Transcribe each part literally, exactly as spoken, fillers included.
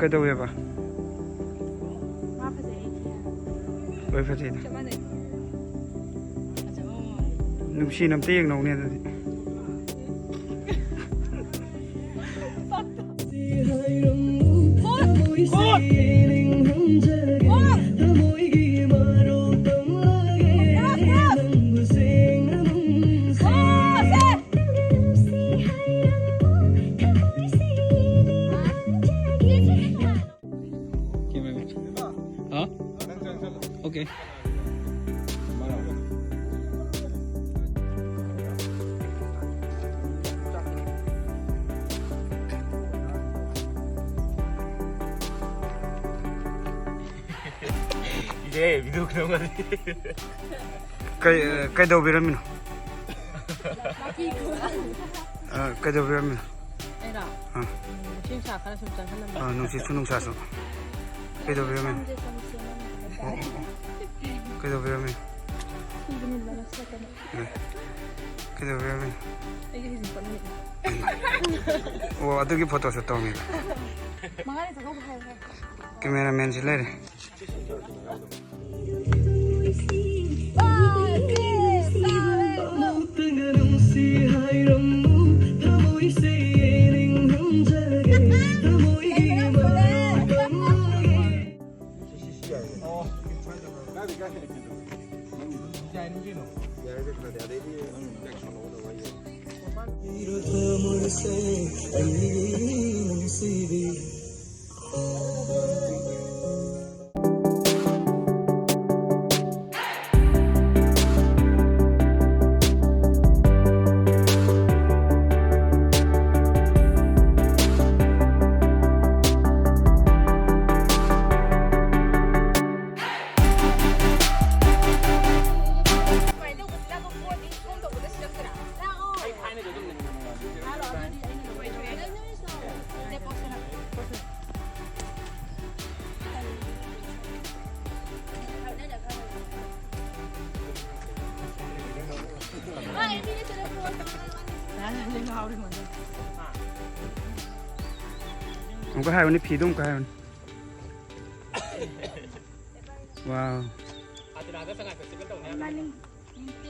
ꯀꯩꯗꯧꯋꯦꯕ? ꯃꯥ ꯐꯖꯩ ꯑꯩ ꯊꯤ ꯍꯥꯏꯕ꯫ ꯂꯣꯏ ꯐꯖꯩꯗ꯫ ꯆꯞ ꯃꯥꯟꯅꯩ꯫ ꯅꯨꯡꯁꯤꯅ ꯑꯝꯇ ꯌꯦꯡꯅꯧꯅꯦ ꯑꯗꯨꯗꯤ꯫ ꯍꯥ? Okay. ꯏꯍꯦ, video ꯈꯨꯅꯝ ꯑꯃꯅꯤ꯫ ꯀꯩ, ꯀꯩꯗꯧꯕꯤꯔꯝꯃꯤꯅꯣ? ꯑ, ꯀꯩꯗꯧꯕꯤꯔꯝꯃꯤꯅꯣ? ꯑꯩꯔꯣ? ꯑꯥ꯫ ꯎꯝ, ꯅꯨꯡꯁꯤꯠ ꯅꯨꯡꯁꯥ ꯈꯔ ꯁꯨꯝ ꯆꯪꯍꯜꯂꯝꯕ꯫ ꯑꯥ, ꯅꯨꯡꯁꯤꯠꯁꯨ ꯅꯨꯡꯁꯥꯁꯨ꯫ ꯀꯩꯗꯧꯕꯤꯔꯝꯃꯤꯅꯣ? ꯁꯝꯁꯦ ꯁꯨꯝ ꯁꯦꯝꯍꯟꯕ ꯍꯥꯏꯇꯥꯔꯦ꯫ ꯑꯣ, ꯑꯣ, ꯑꯣ꯫ ꯀꯩꯗꯧꯕꯤꯔꯝꯃꯤꯅꯣ? ꯁꯤꯒꯤ ꯃꯤꯜꯂꯒ ꯁꯦꯠꯀꯅꯤ꯫ ꯑꯦ, ꯀꯩꯗꯧꯕꯤꯔꯝꯃꯤꯅꯣ? ꯑꯩꯒꯤ ꯍꯩꯖꯤꯡꯄꯣꯠ ꯅꯨꯃꯤꯠꯅꯤ꯫ ꯑꯣ, ꯑꯗꯨꯒꯤ photo shoot ꯇꯧꯔꯝꯃꯤꯕ? ꯃꯉꯥꯅꯤ ꯆꯥꯛꯀꯧꯕ ꯍꯥꯏꯌꯨ ꯍꯦ꯫ Cameraman ꯁꯤ ꯂꯩꯔꯦ꯫ ꯑꯃꯨꯛꯀ ꯍꯥꯏꯌꯨꯅꯦ, ꯐꯤꯗꯣ ꯑꯃꯨꯛꯀ ꯍꯥꯏꯌꯨꯅꯦ꯫ Wow.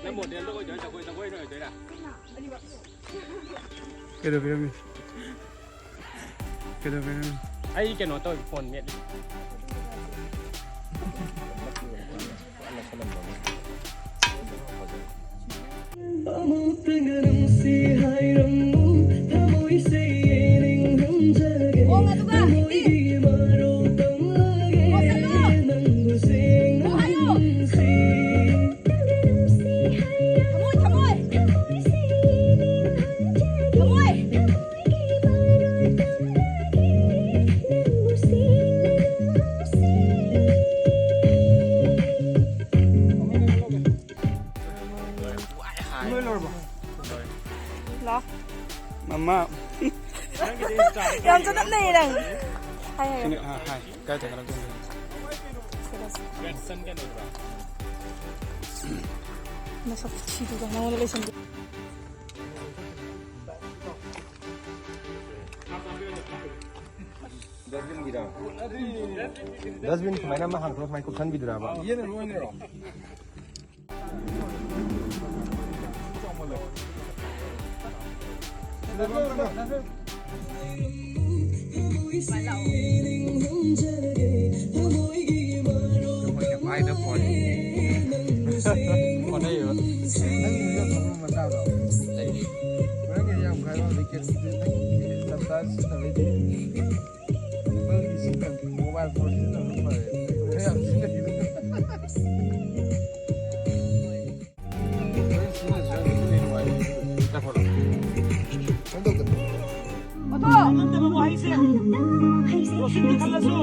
ꯅꯪ ꯃꯣꯗꯦꯜꯗꯣ ꯑꯣꯏꯗꯣꯏꯔꯥ? ꯖꯒꯣꯏ, ꯖꯒꯣꯏꯅ ꯑꯣꯏꯗꯣꯏꯔꯥ? ꯀꯩꯗꯧꯕꯤꯔꯝꯃꯤ? ꯀꯩꯗꯧꯕꯤꯔꯝꯃꯤ? ꯑꯩ ꯀꯩꯅꯣ ꯇꯧꯋꯤ, ꯐꯣꯟ ꯃꯦꯠꯂꯤ꯫ ꯑꯃꯨꯛꯇꯪꯒ ꯅꯨꯡꯁꯤ ꯍꯥꯏꯔꯝꯃꯨ, ꯊꯃꯣꯏꯁꯦ ꯌꯦꯡꯅꯤꯡ ꯍꯟꯖꯔꯒꯦ꯫ ꯈꯣꯡ ꯑꯗꯨꯒ ꯊꯃꯣꯏꯒꯤ ꯃꯔꯣꯜ ꯇꯝꯂꯒꯦ, ꯈꯣꯡ ꯆꯠꯂꯣ꯫ ꯅꯪꯕꯨ ꯁꯦꯡꯅ ꯈꯣꯡ ꯍꯥꯏꯌꯣ꯫ ꯅꯨꯡꯁꯤ꯫ ꯊꯃꯣꯏ, ꯊꯃꯣꯏ꯫ ꯊꯃꯣꯏ꯫ ꯂꯣꯏ ꯂꯣꯏꯔꯕꯣ? ꯂꯥ꯫ ꯃꯃꯥ꯫ ꯌꯥꯝ ꯆꯅꯞꯅꯩꯌꯦ ꯅꯪ꯫ ꯍꯥꯏ, ꯍꯥꯏ꯫ ꯁꯤꯅ, ꯑ, ꯍꯥꯏ꯫ ꯀꯥꯏ ꯊꯥꯡꯒꯠꯂꯛꯇꯣꯏꯅꯣ? ꯅꯁꯛ ꯊꯤꯗꯨꯒ ꯅꯉꯣꯟꯗ ꯂꯩꯁꯟꯒꯦ꯫ Dustbin ꯁꯨꯃꯥꯏꯅ ꯑꯃ ꯍꯥꯡꯗꯣꯛꯑꯒ ꯁꯨꯃꯥꯏꯅ ꯀꯨꯞꯁꯟꯕꯤꯗꯨꯔꯕ? ꯌꯦꯟꯅ ꯂꯣꯏꯅꯔꯣ? ꯑꯩꯈꯣꯏꯒꯤ ꯃꯥꯏꯗ ꯐꯣꯟ ꯑꯣꯟꯅꯩꯕ꯫ ꯅꯪꯒꯤ video ꯊꯣꯛꯄ ꯃꯆꯥꯗꯣ ꯂꯩ꯫ ꯅꯪꯒꯤ ꯌꯥꯝ ꯀꯥꯏꯕ ꯋꯤꯀꯦꯠ ꯅꯪꯒꯤ ꯆꯞ ꯆꯥꯅ ꯁꯤꯖꯤꯟꯅꯕꯩꯗꯤ꯫ Apple ꯒꯤ ꯁꯤꯖꯤꯟꯅ-, mobile phone ꯁꯤꯖꯤꯟꯅꯕꯅ ꯐꯔꯦ꯫ ꯈꯔ ꯌꯥꯝ ꯁꯤꯖꯤꯟꯅꯈꯤꯕ꯫ ꯂꯣꯏ ꯁꯤꯖꯤꯟꯅꯁꯤꯔ ꯈꯪꯗꯦ, ꯅꯨꯡꯉꯥꯏꯔꯦ꯫ ꯀꯃꯥꯏꯅ ꯇꯧꯗꯣꯏꯅꯣ? ꯑꯣꯊꯣ! ꯉꯝꯗꯕ ꯋꯥꯍꯩꯁꯦ ꯔꯣꯁꯟꯅ ꯈꯜꯂꯁꯨ,